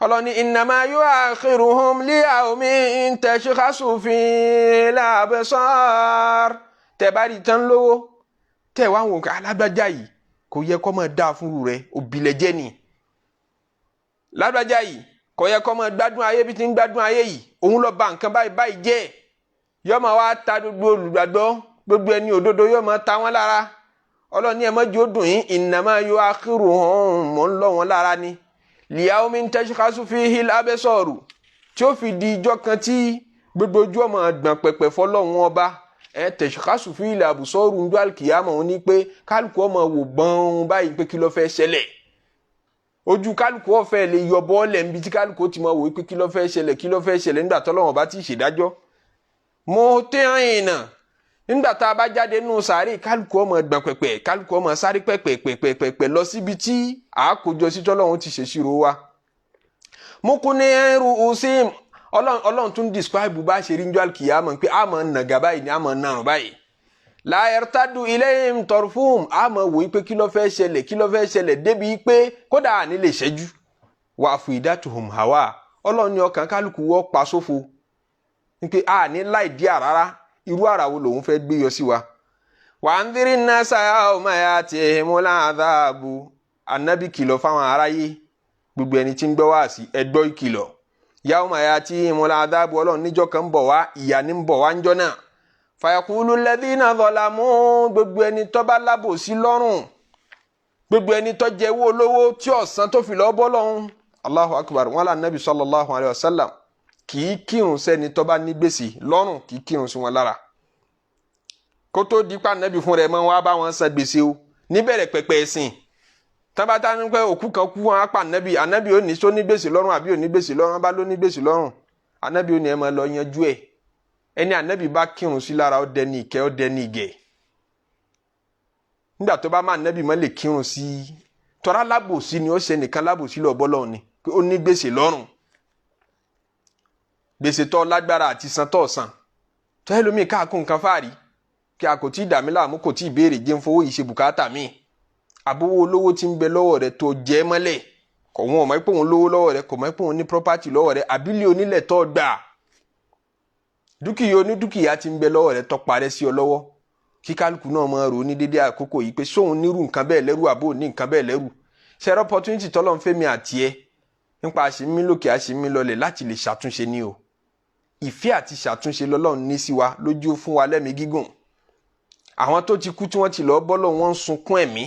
Ọlọ́ni innama yu'akhiruhum liyawmin tashkhasu fihil absar. Tẹ̀ bá rí tán lówó, tẹ̀ wá wò ká alágbájá yìí kò yẹ kó máa dáa fúnru rẹ̀, òbílẹ̀ jẹ́ ni. Lágbájá yìí kò yẹ kó máa gbádùn ayé bí ti ń gbádùn ayé yìí, òun lọ bà nǹkan báyìí báyìí jẹ́. Yóò máa wá ta gbogbo olùgbàgbọ́, gbogbo ẹni òdodo, yóò máa ta wọ́n lára. Ọlọ́ni ẹ̀ mọ́jú ó dùn yín, innama yu'akhiruhum, mọ̀ ń lọ wọn lára ni, liyawmin tashkhasu fihil absaru, tí ó fi di ijọ́ kan tí gbogbo ojú ọmọ gbọ̀n pẹ̀pẹ̀ fọlọ́run ọba. Ẹ tashkhasu fihil absaru ń dún àlùkìyàmọ̀, wọn ní pé kálukú ọmọ wò gbọ́n báyìí pé kí ló fẹ́ ṣẹlẹ̀. Ojú kálukú ọ̀fẹ́ lè yọ bọ́ọ̀lẹ̀ níbi tí kálukú ti mọ̀ wò pé kí ló fẹ́ ṣẹlẹ̀, kí ló fẹ́ ṣẹlẹ̀, nígbà tọ́lọ́run ọba ti ṣèdájọ́. Muhti'ina, nígbà tá a bá jáde nù sàárè, kálukú ọmọ gbọ̀n pẹ̀pẹ̀, kálukú ọmọ sáré pẹ̀pẹ̀pẹ̀pẹ̀ lọ síbi tí àákójọ sí tọ́lọ́run ti ṣèṣirò wa. Muqni'i ru'usihim. Ọlọ́run tún describe bá ṣe rí njọ́ àlùkìyàmọ̀ pé a máa nàgà báyìí ni a máa nàrùn báyìí. La yartaddu ilayhim tarfuhum, a máa wòye pé kí ló fẹ́ ṣẹlẹ̀, kí ló fẹ́ ṣẹlẹ̀, débi pé kódà àní lè ṣẹ́jú. Wa afidatuhum hawa. Ọlọ́run ní ọkàn kálukú wọ́ pa sófo ní pé a ní láì díà rárá, irú àrà wo lòun fẹ́ gbé yọ sí wa. Wa andhiri nnasa yawma yatihimul adhabu. Anabi, kìlọ̀ fáwọn aráyé, gbogbo ẹni tí ń gbọ́ wá sí ẹgbọ́ ìkìlọ̀. Yawma yatihimul adhabu, Ọlọ́run níjọ́ kan ń bọ̀ wá, ìyà ní ń bọ̀ wá ńjọ́ náà. Fayaqulu alladhina zalamu, gbogbo ẹni tó bá lábòsí lọ́rùn, gbogbo ẹni tó jẹ́wọ́ olówó tí ọ̀sán tó fi lọ́ọ́ bọ́ lọ́hùn. Allahu akbar. Wọn là nàbì sallallahu alayhi wa sallam kì í kírun sẹ́ni tó bá ní gbèsè lọ́rùn, kì í kírun sí wọn lára. Kó tó di pa nàbì fún rẹ̀ mọ́ wọn á bá wọn san gbèsè o. Níbẹ̀rẹ̀ pẹ̀pẹ̀ ẹ̀sìn, tábàtà ní pé òkú kan kú, wọn á pa nàbì. Ànábì ò ní sọ ní gbèsè lọ́rùn àbí ò ní gbèsè lọ́rùn? Bá ló ní gbèsè lọ́rùn, ànábì ò ní ẹ máa lọ yanjú ẹ̀. Ẹni ànábì bá kírun sí lára, ó dẹni ìkẹ́, ó dẹni ìgẹ̀. Nígbà tó bá má ànábì má lè kírun sí tọ́ra, lábòsí ni ó ṣe nìkan, lábòsí lọ bọ́lọ́ ni pé ó ní gbèsè lọ́rùn, gbèsè tó lágbára àti san tó san tó ẹlòmíì káàkó nǹkan fáàrí kí a kò tí ì dàmí láàmú, kò tí ì béèrè, jẹ́ ń fowó yìí ṣe bùkátà mi. Àbówó olówó tí ń bẹ lọ́wọ́ rẹ̀ tó jẹ́ mọ́lẹ̀, kò wọ́n mọ̀ pé òun lówó lọ́wọ́ rẹ̀, kò mọ̀ pé òun ní property lọ́wọ́ rẹ̀, àbílẹ̀ onílẹ̀ tó gbà, dúkìá onídúkìá tí ń bẹ lọ́wọ́ rẹ̀ tó parẹ́ sí ọ lọ́wọ́. Kí kálukú náà máa rò ní dédé àkókò yìí pé sóun nírú nǹkan bẹ́ẹ̀ lẹ́rù, àbó ní nǹkan bẹ́ẹ̀ lẹ́rù. Ṣẹ́rọ opportunity tọ́lọ́ ń fẹ́mi àti ẹ nípa àṣìmí lókè, àṣìmí lọlẹ̀ láti lè ṣàtúnṣe ní o. Ìfẹ́ àti ṣàtúnṣe lọ́lọ́run ní sí wa lójú fún wa lẹ́mìí gígùn. Àwọn tó ti kú tí wọ́n ti lọ́ọ́ bọ́lọ̀, wọ́n ń sunkún ẹ̀mí,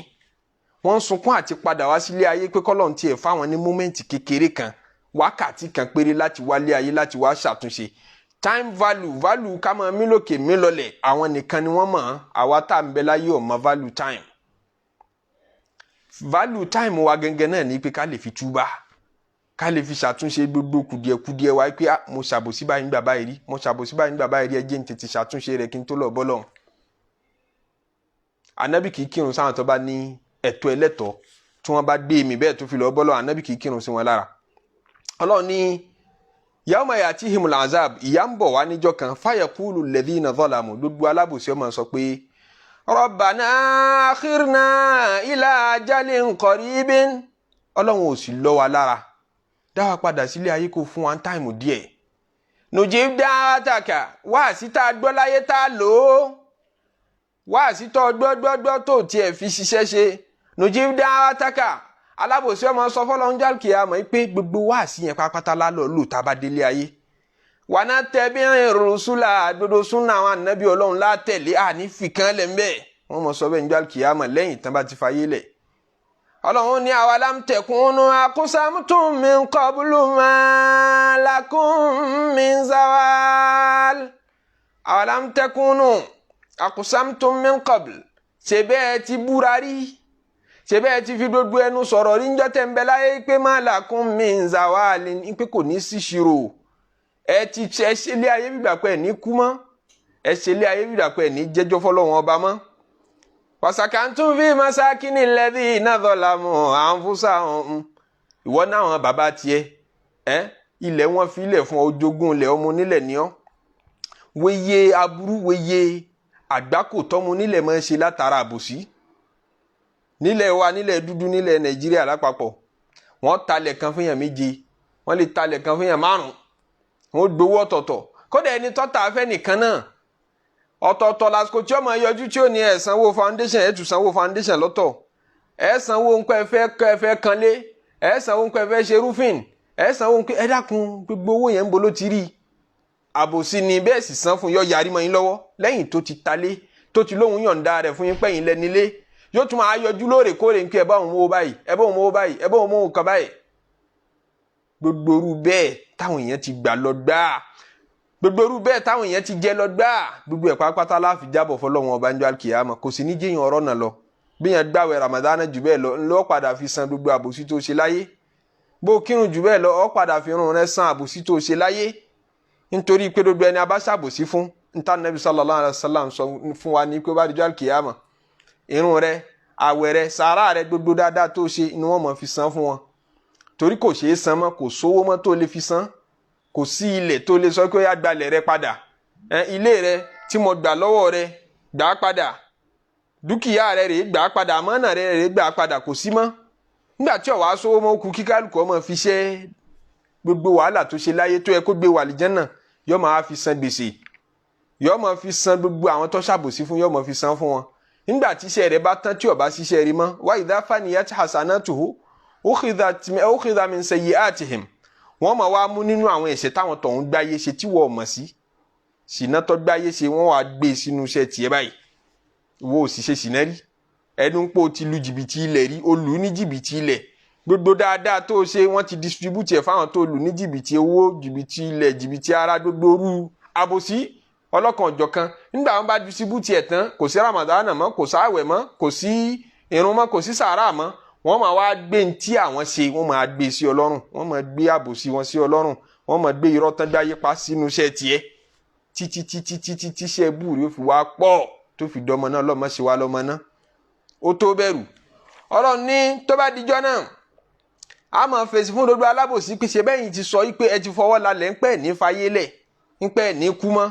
wọ́n ń sunkún àti padà wá sílé ayé pé kọ́lọ́run tiẹ̀ fáwọn ní moment kékeré kan, wákàtí kan péré láti wálé ayé láti wá ṣàtúnṣe. Time value, value ká máa mí lókè mí lọlẹ̀, àwọn nìkan ni wọ́n mọ̀. Àwa tá à ń bẹ láyé ò mọ̀ value time. Value time wa gẹ́gẹ́ náà ní pé ká lè fi túbà, ká lè fi ṣàtúnṣe gbogbo kùdìẹ̀kudiẹ wa pé mo ṣàbòsí báyìí nígbà báyìí rí, mo ṣàbòsí báyìí nígbà báyìí rí, ẹ jẹ́ n tètè ṣàtúnṣe rẹ̀ kí n tó lọ bọ́ lọ́hùn. Anabi kì í kírun sáwọn tó bá ní ẹ̀tọ́ ẹlẹ́tọ̀ọ́ tí wọ́n bá gbé mi bẹ́ẹ̀ tó fi lọ bọ́ lọ́hùn. Anabi kì í kírun sí wọn lára. Ọlọ́run ní yawma yatihimul azab, ìyà ń bọ̀ wá níjọ́ kan. Fayaqulu alladhina zalamu, gbogbo alábòsí ọmọ sọ pé rabbana akhirna ila ajalin qaribin. Ọlọ́run ò sì lọ́ wa lára, dá wa padà sílé ayé kó fún wa time díẹ̀. Nujib da'wataka, wáàsí tá a gbọ́ láyé tá a lò ó, wáàsí tó gbọ́ gbọ́ gbọ́ tó tiẹ̀ fi ṣiṣẹ́ ṣe. Nujib da'wataka, alábòsí ọmọ sọ fọlọ́n jálkìá mọ̀ pé gbogbo wáàsí yẹn pátápátá lálọ́ lò tá a bá délé ayé. Wàná tẹ̀bí rùsùlà, gbogbo súnà àwọn ànábì Ọlọ́run látẹ̀lé, àní fìkan lẹ̀ ń bẹ́ẹ̀. Wọ́n mọ̀ sọ bẹ́ẹ̀ ní jálkìá mọ̀ lẹ́yìn tán bá ti fayé lẹ̀. Ọlọ́run ní awalam takunu aqsamtum min qablu ma lakum min zawal. Awalam takunu aqsamtum min qabl, ṣe bẹ́ẹ̀ ti búra rí? Ṣe bẹ́ẹ̀ ti fi gbogbo ẹnu sọ̀rọ̀ rí njọ́ tẹ́ ń bẹ láyé pé má lakum min zawali, pé kò ní sí ṣirò. Ẹ ti ẹ ṣe lé ayé gbígbà pé ẹ ní kú mọ́, ẹ ṣe lé ayé gbígbà pé ẹ ní jẹ́jọ́ fọlọ́wọn ọba mọ́. Wasakantum fi masakini alladhina zalamu anfusahum. Ìwọ náà, àwọn bàbá tiẹ̀, ẹ ilẹ̀ wọn fi ilẹ̀ fún ojogún ilẹ̀, ọmọ onílẹ̀ ní ọ́. Weye aburú, weye àgbákò tọ́mọ onílẹ̀ máa ń ṣe látara àbòsí nílẹ̀ wa, nílẹ̀ dúdú, nílẹ̀ Nàìjíríà lápapọ̀. Wọ́n talẹ̀ kan fún yàn méje, wọ́n lè talẹ̀ kan fún yàn márùn, wọ́n gbowó ọ̀tọ̀ọ̀tọ̀. Kódà ẹni tọ́ta afẹ́ nìkan náà, ọ̀tọ̀ọ̀tọ̀ lásìkò tí ọmọ yọjú tí ó ní ẹ̀ sanwó foundation, ẹ̀ tún sanwó foundation lọ́tọ̀, ẹ̀ sanwó nǹkan ẹ fẹ́ kanlé, ẹ̀ sanwó nǹkan ẹ fẹ́ ṣe roofing, ẹ̀ sanwó nǹkan. Ẹ dákun, gbogbo owó yẹn ń bolo ti rí? Àbòsí ni. Bẹ́ẹ̀ sì san fún yọ yarí mọ́ yín lọ́wọ́. Lẹ́yìn tó ti talé, tó ti lóhun yọ̀ǹda rẹ̀ fún yín pẹ́yìn lẹ́nilé, yóò tún máa yọjú lóòrèkóòrè ń kí ẹ bá òun mówó báyìí, ẹ bá òun mówó báyìí, ẹ bá òun mówó kan báyìí. Gbogbo orú bẹ́ẹ̀ táwọn èèyàn ti gbà lọ gbáà, gbogbo orú bẹ́ẹ̀ táwọn èèyàn ti jẹ lọ gbáà, gbogbo ẹ̀ pátápátá láfi jábọ̀ fọlọ́wọn ọba njọ́ alkiyama. Kò sí ní jẹ́yìn ọ̀rọ̀ náà lọ. Bí yẹn gbàwẹ̀ Ramadana jù bẹ́ẹ̀ lọ, ńlọ padà fi san gbogbo àbòsí tó ṣe láyé. Bó kírun jù bẹ́ẹ̀ lọ, ó padà fi irun rẹ̀ san àbòsí tó ṣe láyé. Nítorí pé gbogbo ẹni a bá ṣàbòsí fún, níta Nabi sallallahu alaihi wasallam sọ fún wa ní pé bá dijọ́ alkiyama, irun rẹ̀, àwẹ̀ rẹ̀, sàárà rẹ̀, gbogbo dáadáa tó ṣe ni wọ́n mọ̀ fi san fún wọn, torí kò ṣeé san mọ́. Kò sówó mọ́ tó lè fi san, kò sí ilẹ̀ tó lè sọ pé ó yá, gbalẹ̀ rẹ padà, ilé rẹ tí mo gbà lọ́wọ́ rẹ, gbà á padà, dúkìá rẹ rèé, gbà á padà, àmánà rẹ rèé, gbà á padà, kò sí mọ́. Nígbà tí ọ̀wá sówó mọ́, kú kí kálukú ọmọ fi ṣẹ́ gbogbo wàhálà tó ṣe láyé tó yẹ kó gbé wà lìjánà, yóò máa fi san gbèsè, yóò máa fi san gbogbo àwọn tó ṣàbòsí fún, yóò máa fi san fún wọn. Nígbà tí iṣẹ́ rẹ̀ bá tán, tí ó bá ṣiṣẹ́ rí mọ́, wa idha faniyat hasanatuhu ukhidha min sayyi'atihim, wọ́n máa wá mú nínú àwọn ẹ̀ṣẹ̀ táwọn tọ̀hún gbáyé ṣe tí wọ́n mọ̀ sí, ṣìnà tó gbáyé ṣe, wọ́n wá gbé sínú iṣẹ́ tiẹ̀ báyìí. Wo ò sì ṣe ṣìnà rí, ẹnu ń pò ti lu jìbìtì ilẹ̀ rí, o lù ú ní jìbìtì ilẹ̀. Gbogbo dáadáa tó o ṣe, wọ́n ti distribute ẹ̀ fáwọn tó lù ní jìbìtì owó, jìbìtì ilẹ̀, jìbìtì ara, gbogbo orú àbòsí ọlọ́kan ọ̀jọ̀kan. Nígbà wọn bá distribute ẹ̀ tán, kò sí Ramadan mọ́, kò sáwẹ̀ mọ́, kò sí irun mọ́, kò sí sàárà mọ́. Wọ́n máa wá gbé ní tí àwọn ṣe, wọ́n máa gbé sí Ọlọ́run, wọ́n máa gbé àbòsí wọn sí Ọlọ́run, wọ́n máa gbé irọ́ tán gbáyé pa sínú iṣẹ́ tiẹ̀, títí títí títí tíṣẹ́ búrú yóò fi wá pọ̀ tó fi dọ́mọ náà. Lọ́mọ ṣe wá lọ́mọ náà, ó tó bẹ̀rù. Ọlọ́run ní tó bá dijọ́ náà, a máa fèsì fún gbogbo alábòsí pé ṣe bẹ́yìn ti sọ pé ẹ ti fọwọ́ lálẹ́ ń pẹ́ ní fayé lẹ̀, ń pẹ́ ní kú mọ́.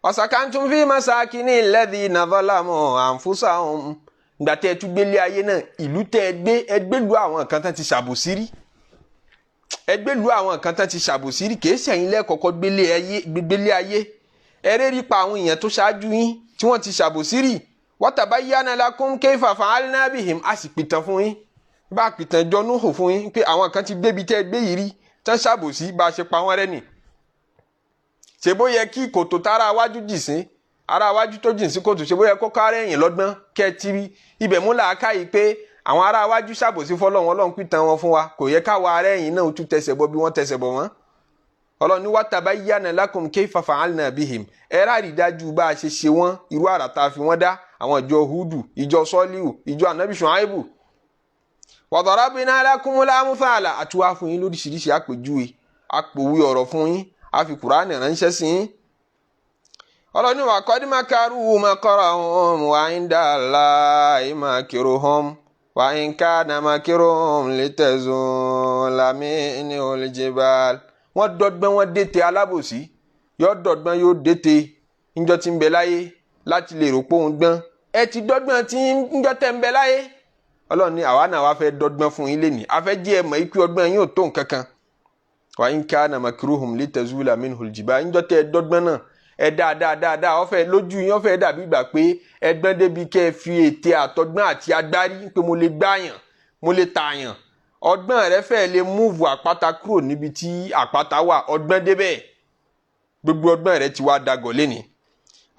Wasakantum fi masakini alladhina zalamu anfusahum. Ìgbà tẹ́ ẹ tún gbélé ayé náà, ìlú tẹ́ ẹ gbé, ẹ gbé lu àwọn kan tán ti ṣàbòsí rí, ẹ gbé lu àwọn kan tán ti ṣàbòsí rí. Kìí ṣẹ̀yìn lẹ́ẹ̀kọ́kọ́ gbélé ayé, gbélé ayé. Ẹ rérí pa àwọn èèyàn tó ṣáájú yín tí wọ́n ti ṣàbòsí rí. Watabayyana lakum kayfa fa'alna bihim. A sì pìtàn fún yín, bá a pìtàn jọ Núhù fún yín pé àwọn kan ti gbébi tẹ́ ẹ gbé yìí rí tán ṣàbòsí, bá a ṣe pa wọ́n rẹ́ nì. Ṣe bó yẹ kí kòtò tára wájú jì sí, ara wájú tó jìn sí kòtò, ṣe bó yẹ kó kárẹ́ ẹ̀yìn lọ́gbọ́n, kẹ́ ẹ ti ibẹ̀ mú làákàyè pé àwọn ará wájú ṣàbòsí fọlọ́run, Ọlọ́run pìtàn wọn fún wa, kò yẹ káwa ará ẹ̀yìn náà tún tẹsẹ̀ bọ bí wọ́n tẹsẹ̀ bọ̀ wọ́n? Ọlọ́run ní watabayyana lakum kayfa fa'alna bihim. Ẹ ráàrí dájú bá a ṣe ṣe wọ́n, irú àrà tá a fi wọ́n dá, àwọn ìjọ Hudu, ìjọ Sọ́líù, ìjọ anabi Shuaibu. Wa darabna lakumul amthala, àtúwá fún yín lóríṣiríṣi àpèjúwe, àpòwé ọ̀rọ̀ fún yín, a fi Kùránì ránṣẹ́ sí yín. Ọlọ́run ní wa qad makaru makrahum wa indallahi makruhum wa in kana makruhum litazula minhul jibal. Wọ́n dọ́gbọ́n, wọ́n dètè. Alábòsí yóò dọ́gbọ́n, yóò dètè níjọ́ tí ń bẹ láyé láti lè rò pé òun gbọ́n. Ẹ ti dọ́gbọ́n tí níjọ́ tẹ́ ń bẹ láyé. Ọlọ́run ní àwa náà wá fẹ́ dọ́gbọ́n fún yín lénìí, a fẹ́ jẹ́ ẹ mọ̀ ikú ọgbọ́n yín ò tó nǹkan kan. Wa in kana makruhum litazula minhul jibal. Níjọ́ tẹ́ ẹ dọ́gbọ́n náà, ẹ dáadáa dáadáa, ó fẹ́ lójú yín, ó fẹ́ dàbí ìgbà pé ẹgbọ́n débi kẹ́ ẹ fi ète àtọgbọ́n àti agbárí pé mo lè gbáyàn, mo lè tààyàn. Ọgbọ́n rẹ fẹ́ lè move àpáta kúrò níbi tí àpáta wà. Ọgbọ́n débẹ̀, gbogbo ọgbọ́n rẹ ti wá dagọ̀ lénìí.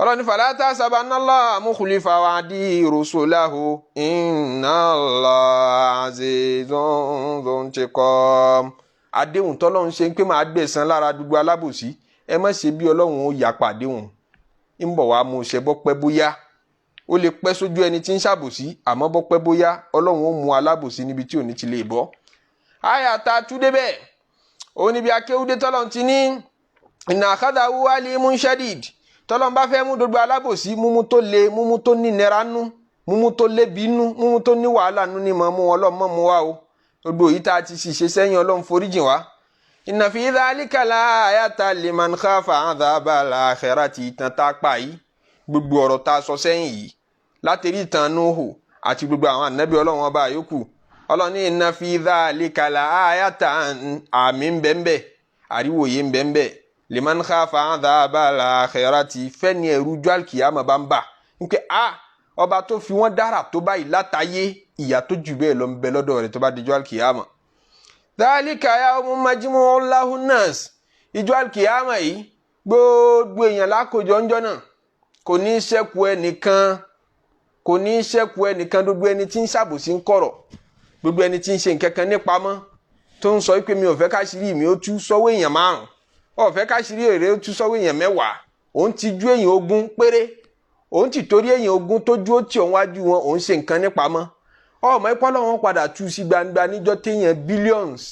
Ọlọ́run ní fala tahsabannallaha mukhlifa wa'dihi rusulahu innallaha azizun dhu intiqam. Àdéhùn tọ́lọ́run ṣe ń pé máa gbẹ̀san lára gbogbo alábòsí, ẹ má ṣe bí Ọlọ́run ó yapa àdéhùn ń bọ̀ wá mú ṣe bọ́ pẹ́ bóyá. Ó lè pẹ́ sójú ẹni tí ń ṣàbòsí, àmọ́ bọ́ pẹ́ bóyá, Ọlọ́run ó mú alábòsí níbi tí ò ní ti lè bọ́. Àyà ta tú débẹ̀, òun níbi akéwúdé tọ́lọ́run ti ní inna akhadahu alimun shadid. Tọ́lọ́run bá fẹ́ mú gbogbo alábòsí, múmú tó le, múmú tó ní nira nú, múmú tó lébi nú, múmú tó ní wàhálà nú ní mọ̀ mú. Ọlọ́run mọ̀ mú wa o. Gbogbo èyí tá a ti ṣiṣẹ́ sẹ́yìn, Ọlọ́run foríjìn wá. Inna fi dhalika la ayatan liman khafa adhabal akhirati. Ìtàn tá a pa yìí, gbogbo ọ̀rọ̀ tá a sọ sẹ́yìn yìí, látẹ̀rí ìtàn Nuhu àti gbogbo àwọn ànábì Ọlọ́run ọba yòókù, Ọlọ́run ní inna fi dhalika la ayatan, àmì ń bẹ́ńbẹ́, àríwòye ń bẹ́ńbẹ́, liman khafa adhabal akhirati, fẹ́ni ẹ̀rú jọ́ àlùkìyàmọ̀ bá ń bà ń pẹ́ a ọba tó fi wọ́n dára tó báyìí látàyé, ìyà tó jù bẹ́ẹ̀ lọ ń bẹ lọ́dọ̀ rẹ̀ tó bá dijọ́ àlùkìyàmọ̀. Dhalika yawmun majmu'un lahun nas. Ìjọ àlùkìyàmọ̀ yìí, gbogbo èèyàn lákòjọ ńjọ́ náà, kò ní í ṣẹ́kù ẹnìkan, kò ní í ṣẹ́kù ẹnìkan. Gbogbo ẹni tí ń ṣàbòsí ń kọ̀rọ̀, gbogbo ẹni tí ń ṣe nǹkan kan nípamọ́, tó ń sọ pé mi ò fẹ́ káṣírí mi ó tú sọ́wọ́ èèyàn 5, ò fẹ́ káṣírí èrè ó tú sọ́wọ́ èèyàn 10, òun ti ju èèyàn 20 péré, òun ti torí èèyàn 20 tó dúró tí òun wájú wọn, òun ṣe nǹkan nípamọ́, ọmọ ẹ̀pọ́ lọ́wọ́n padà tú sí gbangba níjọ́ téèyàn billions,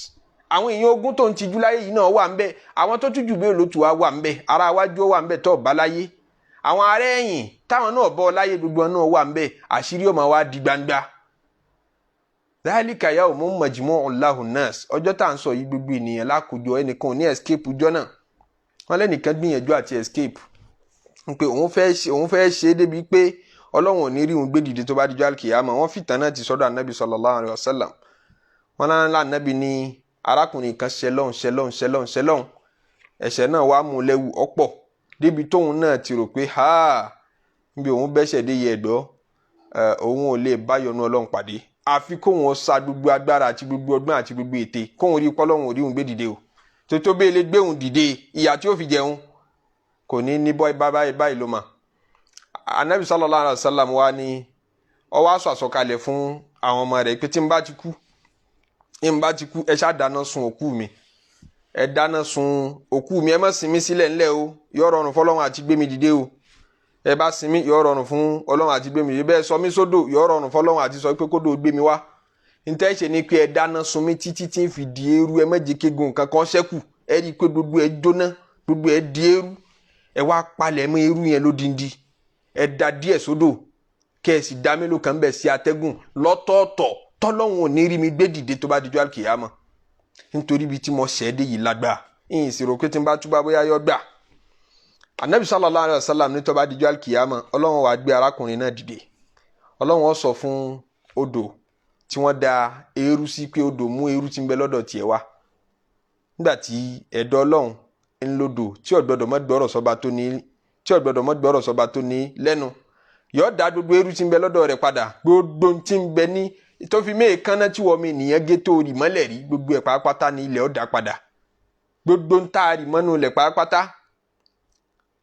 àwọn èèyàn 20 tó ń tijú láyé yìí náà wà ń bẹ, àwọn tó tún jù bẹ́ẹ̀ ló tù wá wà ń bẹ, ara wájú ó wà ń bẹ tó bá láyé, àwọn ará ẹ̀yìn táwọn náà bọ́ láyé, gbogbo náà wà ń bẹ, àṣírí ọmọ wa di gbangba. Dhalika yawmun majmu'un lahun nas. Ọjọ́ tá à ń sọ yìí, gbogbo ènìyàn lákòjọ, ẹnìkan ò ní escape ọjọ́ náà. Wọ́n lẹ́nìkan gbìyànjú àti escape pé òun fẹ́ ṣe é débi pé Ọlọ́run ò ní rí òun gbé dìde tó bá dijọ́ àlùkìyàmọ̀. Wọ́n fìtàn náà ti sọ́dọ̀ Anabi sallallahu alayhi wa sallam. Wọ́n náà ńlá Anabi ní arákùnrin kan ṣẹlọ́hún, ṣẹlọ́hún, ṣẹlọ́hún, ṣẹlọ́hún. Ẹ̀ṣẹ̀ náà wàá mú lẹ́wù ọ̀pọ̀ débi tóun náà ti rò pé ha, níbi òun bẹ́ṣẹ̀ dé yẹ ẹ̀dọ́, òun ò lè bá yọ́nú Ọlọ́run pàdé, àfi kóun ó sa gbogbo agbára àti gbogbo ọgbọ́n àti gbogbo ète kóun rí pọ́lọ́hún ò rí òun gbé dìde o. Tó tó bẹ́ẹ̀ lè gbé òun dìde, ìyà tí ó fi jẹun kò ní ní bọ́ báyìí báyìí ló mà. Anabi sallallahu alayhi wa sallam wa ni ó wá sọ àsọkalẹ̀ fún àwọn ọmọ rẹ̀ pé tí n bá ti kú, n bá ti kú, ẹ ṣáà dáná sun òkú mi, ẹ dáná sun òkú mi, ẹ má sinmi sílẹ̀ ńlẹ̀ o. Yóò rọrùn fọlọ́run àti gbé mi dìde o. Ẹ bá sinmi, yóò rọrùn fún Ọlọ́run àti gbé mi dìde. Bẹ́ẹ̀ sọ mí sódò, yóò rọrùn fọlọ́run àti sọ pé kódò gbé mi wá. Ntẹ́ ṣe ni pé ẹ dáná sun mi títí tí ń fi di eérú. Ẹ má jẹ́ kégun nǹkan kan ṣẹ́kù. Ẹ rí i pé gbogbo ẹ jóná, gbogbo ẹ di eérú. Ẹ wá palẹ̀ mọ́ eérú yẹn lódindi, ẹ da díẹ̀ sódò, kẹ́ ẹ sì dá mélòó kan bẹ̀ sí atẹ́gùn lọ́tọ̀ọ̀tọ̀, tọ́lọ́hún ò ní rí mi gbé dìde tó bá dijọ́ àlùkìyámọ̀, nítorí ibi tí mo ṣẹ́ dé yìí lágbà, ìyìn sì rò pé tí n bá túbá bóyá yọ gbà. Anabi sallallahu alayhi wa sallam ní tó bá dijọ́ àlùkìyámọ̀, Ọlọ́run wàá gbé arákùnrin náà dìde. Ọlọ́run ó sọ fún odò tí wọ́n da eérú sí pé odò, mú eérú tí ń bẹ lọ́dọ̀ tiẹ̀ wá. Nígbà tí ẹ̀dọ́ Ọlọ́run ń lodò tí ò gbọ́dọ̀ mọ́ gbọ́rọ̀ sọ́ba tó ní, tí ò gbọ́dọ̀ mọ́ gbọ́rọ̀ sọ́ba tó ní lẹ́nu, yóò dá gbogbo eérú tí ń bẹ lọ́dọ̀ rẹ̀ padà. Gbogbo tí ń bẹ ní tó fi méè kánná tí wọ́n mi nìyẹn gé tó rì mọ́lẹ̀ rí, gbogbo ẹ̀ pàápàá ní ilẹ̀ ó dá padà, gbogbo ń tá a rì mọ́nú ilẹ̀ pàápàá.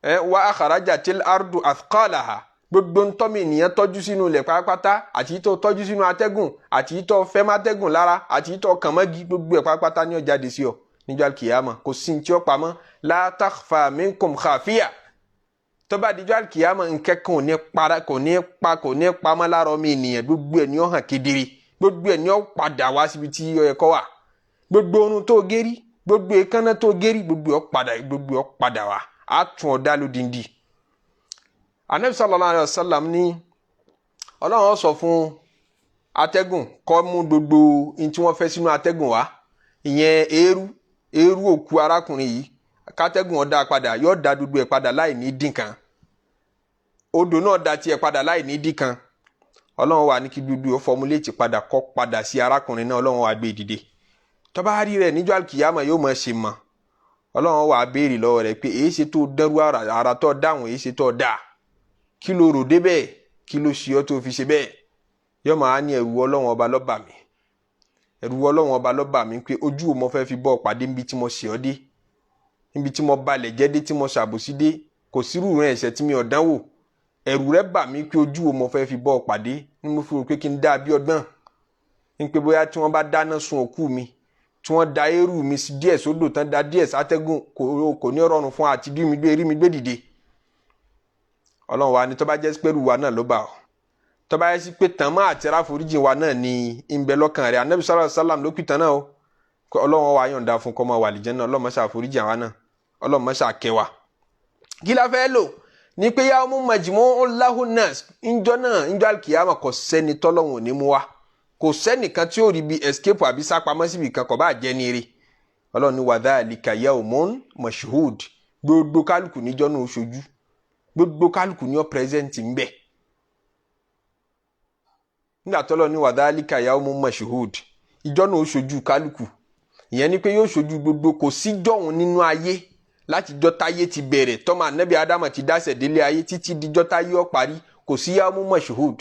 Ẹ wa akhrajatil ardu athqalaha. Gbogbo ń tọ́mi ènìyàn tọ́jú sínú ilẹ̀ pàápàá, àti tó tọ́jú sínú atẹ́gùn, àti tó fẹ́ mátẹ́gùn lára, àti tó kàn mọ́gi, gbogbo ẹ̀ pàápàá ní ó jáde sí ọ níjọ́ àlùkìyàmọ̀. Kò sí ní tí ó pamọ́. La takhfa minkum khafiya. Tó bá dijọ́ àlùkìyàmọ̀, nkẹ́ kan ò ní para, kò ní pa, kò ní pamọ́ lára ọmọ ènìyàn. Gbogbo ẹ̀ ní ó hàn kedere, gbogbo ẹ̀ ní ó padà wá síbi tí ó yẹ kó wà. Gbogbo orun tó gérí, gbogbo èékánná tó gérí, gbogbo ẹ̀ padà, gbogbo ẹ̀ padà wá, á tún ọ dá lódindi. Anabi sallallahu alayhi wa sallam ní Ọlọ́run sọ fún atẹ́gùn kó mú gbogbo ní tí wọ́n fẹ́ sínú atẹ́gùn wá, ìyẹn eérú, eérú òkú arákùnrin yìí, kátẹ́gùn ó dá padà. Yóò dá gbogbo ẹ̀ padà láì ní dín kan. Odò náà dá tiẹ̀ padà láì ní dín kan. Ọlọ́run wà ní kí gbogbo ó formulate padà, kó padà sí arákùnrin náà. Ọlọ́run wà gbé dìde. Tó bá rí rẹ̀ níjọ́ àlùkìyàmọ̀, yóò máa ṣe mọ̀. Ọlọ́run wà béèrè lọ́wọ́ rẹ̀ pé èyí ṣe tó dẹ́rù ara tó dáhùn, èyí ṣe tó dáa, kí ló rò débẹ̀, kí ló ṣe ọ́ tó fi ṣe bẹ́ẹ̀? Yóò máa ní ẹ̀rù Ọlọ́run ọba ló bà mí, ẹ̀rù Ọlọ́run ọba ló bà mí, pé ojú wo mo fẹ́ fi bọ́ pàdé níbi tí mo ṣe ọ́ dé, níbi tí mo balẹ̀ jẹ́ dé, tí mo ṣàbòsí dé? Kò sírú rẹ̀ ẹ̀ṣẹ̀ tí mi ò dánwò. Ẹ̀rù rẹ̀ bà mí pé ojú wo mo fẹ́ fi bọ́ pàdé, ní mo fi rò pé kí n dá bí ọgbọ́n ní pé bóyá tí wọ́n bá dáná sun òkú mi, tí wọ́n da eérú mi sí díẹ̀ sódò tán, da díẹ̀ sátẹ́gùn, kò ní rọrùn fún àti rí mi gbé, rí mi gbé dìde. Ọlọ́run wa ni tó bá jẹ́ pé wa náà ló bá ọ, tó bá yẹ sí pé tàn máa àti ráforíjì wa náà ní ń bẹ lọ́kàn rẹ̀. Anabi sallallahu alaihi wasallam ló pìtàn náà o. Ọlọ́run wa yọ̀ǹda fún kó máa wà àlìjánnà. Ọlọ́run má ṣàforíjì àwa náà, Ọlọ́run má ṣàkẹ́ wa. Kí la fẹ́ lò ní pé yawmun majmu'un lahu nas, ńjọ́ náà, ńjọ́ alikiyama, kò sẹ́ni tọ́lọ́hun ò ní mú wa, kò sẹ́nìkan tí ó rí bí escape àbí sápamọ́ síbi kan, kò bá jẹ́ ní rí. Ọlọ́run ní wa dhalika yawmun mashhud, gbogbo kálukú níjọ́ náà ó ṣojú, gbogbo kálukú ní ó present ń bẹ̀. Nígbà tọ́lọ́ ní wa dhalika yawmun mashhud, ìjọ́ náà ó ṣojú kálukú, ìyẹn ni pé yóò ṣojú gbogbo. Kò sí jọ̀hún nínú ayé láti jọ́ táyé ti bẹ̀rẹ̀, tọ́mọ anabi Adama ti dáṣẹ̀ délé ayé títí dijọ́ táyé ó parí, kò sí yawmun mashhud,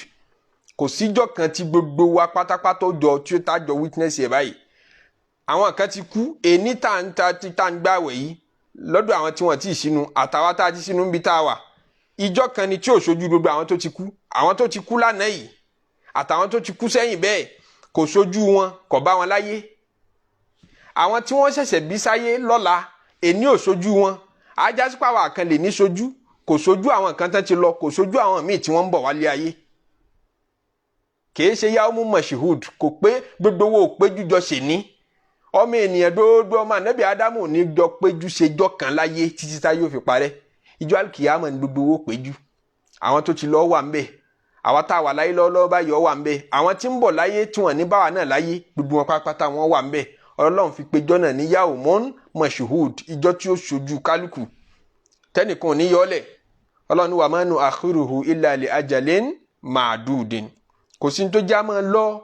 kò síjọ́ kan tí gbogbo wa pátápátá jọ tí ó tá jọ witness ẹ̀ báyìí. Àwọn kan ti kú, èní tá ń ta tí tá ń gbàwẹ̀ yìí lọ́dọ̀ àwọn tí wọ́n ti sínú, àtàwọn tá a ti sínú níbi tá a wà, ìjọ kan ni tí ò ṣojú gbogbo àwọn tó ti kú, àwọn tó ti kú lánàá yìí àtàwọn tó ti kú sẹ́yìn bẹ́ẹ̀, kò ṣojú wọn, kò bá wọn láyé. Àwọn tí wọ́n ṣẹ̀ṣẹ̀ bí sáyé lọ́la, èní ò ṣojú wọn. Ajásípàwọ̀ kan lè ní ṣojú, kò ṣojú àwọn kan tán ti lọ, kò ṣojú àwọn míì tí wọ́n ń bọ̀ wálé ayé. Kìí ṣe yawmu mashhud, kò pé gbogbo wo ò péjú jọ ṣe ní ọmọ ènìyàn, gbogbo ọmọ ànábì Ádámù ní jọ péjú ṣèjọ kan láyé títí tá yóò fi parẹ́. Ìjọ alkiyama ní gbogbo wo péjú. Àwọn tó ti lọ wà ń bẹ̀, àwọn tá a wà láyé lọ́wọ́lọ́wọ́ báyìí ọ wà ń bẹ̀, àwọn tí ń bọ̀ láyé tí wọ́n ní báwa náà láyé, gbogbo wọn pátápátá wọn wà ń bẹ̀. Ọlọ́run fi péjọ náà ní yawmun mashhud, ìjọ tí ó ṣojú kálukú, tẹnìkan ò ní yọlẹ̀. Ọlọ́run ní wa ma nu'akhiruhu illa li ajalin ma'dudin, kò sí ní tó já máa lọ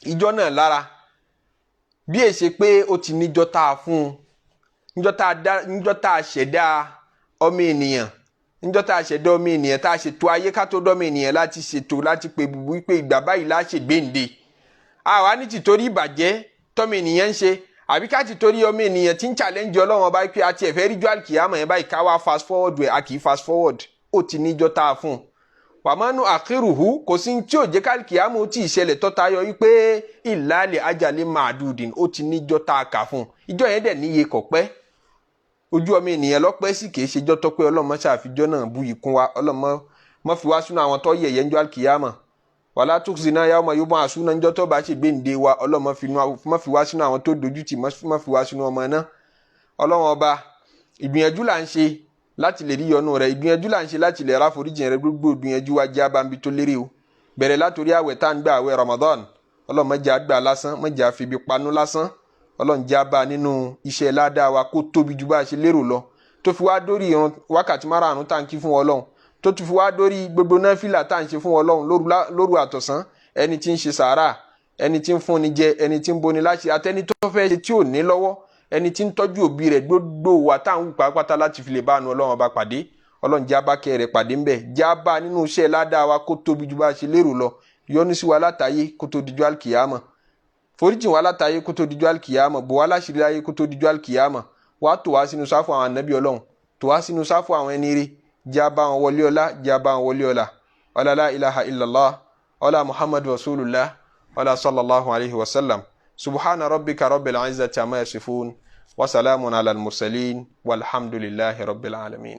ìjọ náà lára bí èsè pé ó ti níjọ́ tá a fún un, níjọ́ tá a dá, níjọ́ tá a ṣẹ̀dá ọmọ ènìyàn, níjọ́ tá a ṣẹ̀dá ọmọ ènìyàn, tá a ṣètò ayé ká tó dọ́mọ ènìyàn, láti ṣètò láti pè bùbù wípé ìgbà báyìí la ṣe gbéǹde. Àwa ní tìtorí ìbàjẹ́ tọ́mọ ènìyàn ń ṣe, àbí ká tìtorí ọmọ ènìyàn tí ń challenge Ọlọ́run Ọba pé a ti ẹ̀fẹ́ ríjọ́ àlùkìyámọ̀ yẹn báyìí, ká wá fast forward ẹ̀. A kì í fast forward, ó ti níjọ́ tá a fún un. Wa ma nu'akhiruhu, kò sí tí ò jẹ́ kálíkìyámọ̀ ó tí ì ṣẹlẹ̀ tọ́ta yọ wípé illa li ajalin ma'dudin, ó ti níjọ́ tá a kà fún un. Ìjọ yẹn dẹ̀ níye, kọ̀ pẹ́. Ojú ọmọ ènìyàn lọ́pẹ́ sì kìí ṣe jọ́ tọ́pẹ́. Ọlọ́mọ ṣàfijọ́ náà bu ìkún wa, Ọlọ́mọ mọ́ fi wá sínú àwọn tó yẹ̀yẹ́ ńjọ́ àlùkìyámọ̀. Wala tukhzina yawma yub'asuna, ńjọ́ tó bá ṣe gbéǹde wa, Ọlọ́mọ má fi wá sínú àwọn tó dojú tì, má fi wá sínú ọmọ náà. Ọlọ́wọ́n Ọba, ìgbìyànjú là ń ṣe láti lè rí yọ́nú rẹ̀, ìgbìyànjú là ń ṣe láti lè ráforíjìn rẹ̀. Gbogbo ìgbìyànjú wa jẹ́ abambi tó lérè o. Bẹ̀rẹ̀ látòrí àwẹ̀ tá à ń gbà, àwẹ̀ Ramadan, Ọlọ́run má jẹ́ àgbà lásán, má jẹ́ àfibi panú lásán. Ọlọ́run jẹ́ àbá nínú iṣẹ́ ládàá wa kó tóbi ju bá a ṣe lérò lọ, tó fi wá dórí ìrun wákàtí márààrún tá à ń kí fún Ọlọ́run, tó tún fi wá dórí gbogbo náfìlà tá à ń ṣe fún Ọlọ́run lóru àtọ̀sán, ẹni tí ń ṣe sàárà, ẹni tí ń fúnni jẹ, ẹni tí ń boni láṣẹ, àtẹni tó fẹ́ ṣe tí ò ní lọ́wọ́, ẹni tí ń tọ́jú òbí rẹ̀, gbogbo wa tá à ń wù pátápátá láti fi lè bá àánú Ọlọ́run Ọba pàdé. Ọlọ́run jẹ́ abákẹ́ rẹ̀ pàdé ńbẹ̀, jẹ́ abá nínú iṣẹ́ ládàá wa kó tóbi ju bá a ṣe lérò lọ. Yọ́nú sí wa látàyé kó tó dijú àlùkìyámọ̀, foríjìn wa látàyé kó tó dijú àlùkìyámọ̀, bò wá láṣìírí láyé kó tó dijú àlùkìyámọ̀. Wàá tò wá sínú sáfù àwọn ànábì Ọlọ́run, tò wá sínú sáfù àwọn ẹni rí, jẹ́ abá wọn wọlé ọlá, jẹ́ abá wọn wọlé ọlá. Wala la ilaha illallah, wala Muhammadu rasulullah, wala sallallahu alayhi wa sallam. Subhana rabbika rabbil izzati amma yasifun, wa salamun ala al-mursalin, walhamdulillahi rabbil alamin.